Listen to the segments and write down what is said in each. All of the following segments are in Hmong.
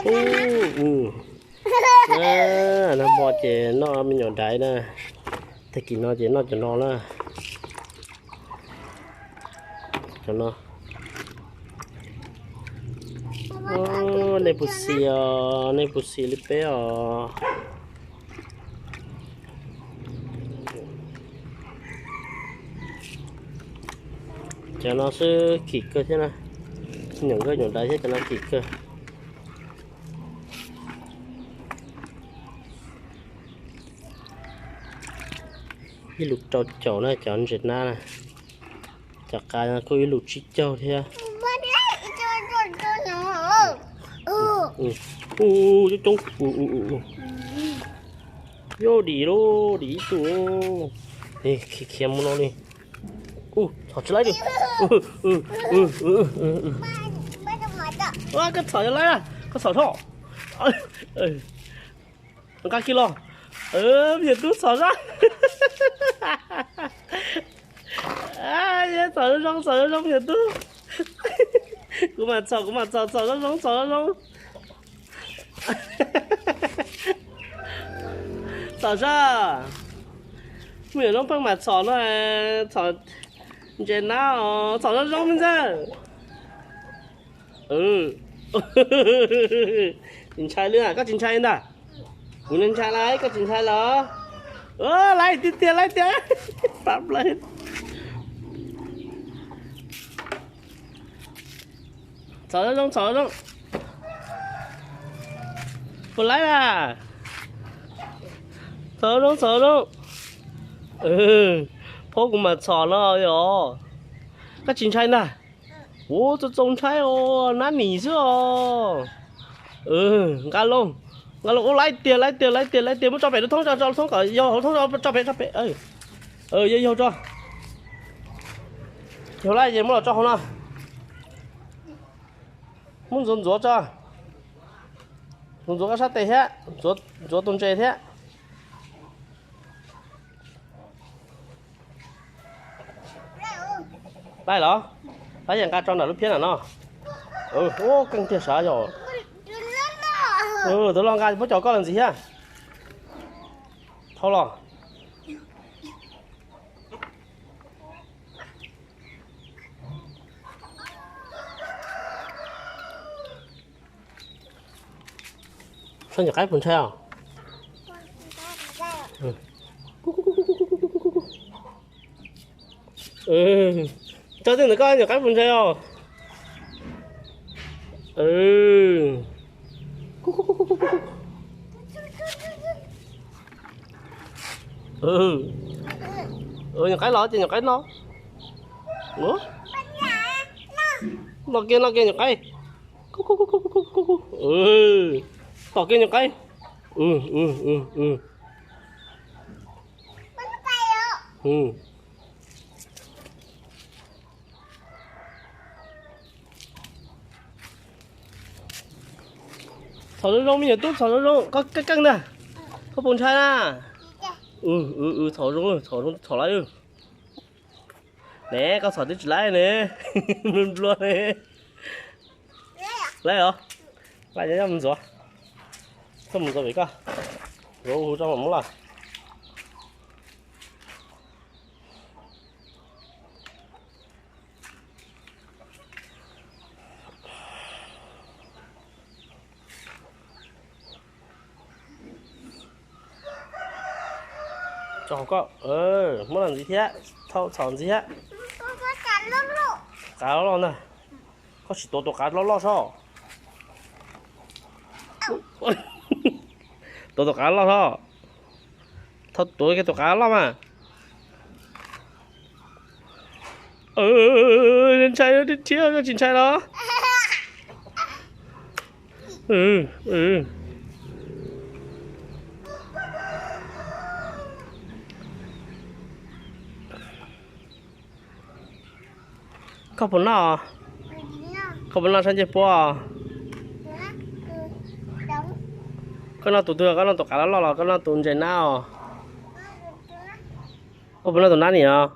Ub, nag hmo ces noj me nyuam daiv na, tag kis no ces noj cov no na. Cov no, nej puas xis os, nej puas xis li peb os? Cov no xwb kim kawg thiab na, nyuam nkauj nyuam daiv thiab cov no kim kawg. Ib lus rau caum na cov ntses nab na, cov qas kuj ib lus tsib caug thiab. Coob coob, yog dim lauj, dim ib tug. Khiav khiav mus no li. Txhom tsis laib li. Koj txhom yog laib, koj txhom tso. Nqa kiag los. Me nyuam tub txhom zab. Txhom zoo zoo, txhom zoo zoo me nyuam tub. Kuv mam txhom, kuv mam txhom, txhom zoo zoo, txhom zoo zoo. Txhom zab. Me nyuam zoo pheej mam txhom no, txhom ntses nab os, txhom zoo zoo me ntxawg. Tsis ntshai li, koj tsis ntshai ntag? Kuv ntshai lawm, koj tsis ntshai los? Laib tiag tiag, laib tiag. Pab plaub. Txhom zoo, txhom zoo. Puas laib na? Txhom zoo, txhom zoo. Phob kuv mam txhom no yom. Koj tsis ntshai ntag? Ua txaus txaus ntshai os, nab nim xwb os. Nqa loo, nqa loo. Ua laib tiag, laib tiag, laib tiag, laib tiag. Muab tso pem lub thoob, tso lub thoob kom yau hauv thoob, tso pem, tso pem. Yau yau tso. Yau laib ces muab los tso hauv no. Muab ntxuav ntxuav tso. Ntxuav ntxuav koj sab tes thiab, ntxuav tus ntses thiab. Laib los? Laib ces nqa tso nram lub phiab na no. Ub, keej tiag sav yog. Tus loj nqa, muab cov koj los ntxiv thiab. Thau los. Saib nyuam qaib puas ntshai os? Tso tej ntawd koj, nyuam qaib puas ntshai os? Nyuam qaib los ces nyuam qaib no. Los kiag, los kiag nyuam qaib. Tom kiag nyuam qaib. Txhom zoo zoo me nyuam tub, txhom zoo zoo, koj keej keej ntag. Koj puas ntshai na? Txhom zoo, txhom zoo, txhom laib. Ne, koj txhom twb tsis laib ne. Nplua nplua ne. Laib os. Laib cov nyob mus ntxuav. Koj mus ntxuav pem koj. Ntxuav hu tso mam muab los. Tso hauv koj, muab los ntxiv thiab, thau txhom ntxiv thiab. Qav loj loj ntag. Koj sim tuav tus qav loj loj sob. Tuav tus qav loj sob. Thau tuav kiag tus qav loj mas. Ntshai thiab, koj tsis ntshai los? Koj puas noj? Koj puas noj sab ncej puab? Koj noj tus twg, koj noj tus qav loj loj los koj noj tus ntses nab os? Koj puas noj tus nab nim os?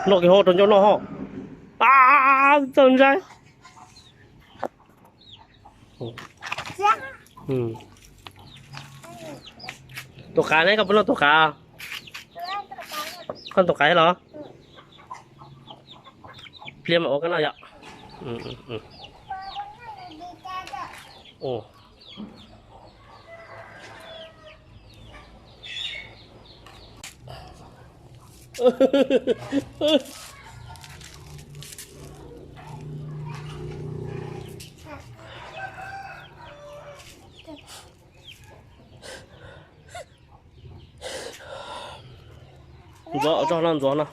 Noj kiag ho rau ncauj noj ho. Txaus ntshai. Tus qav ne, koj puas noj tus qav? Koj tus qav los? Pliag mas ua koj noj yom. Ntxuav, ua tso no ntxuav no.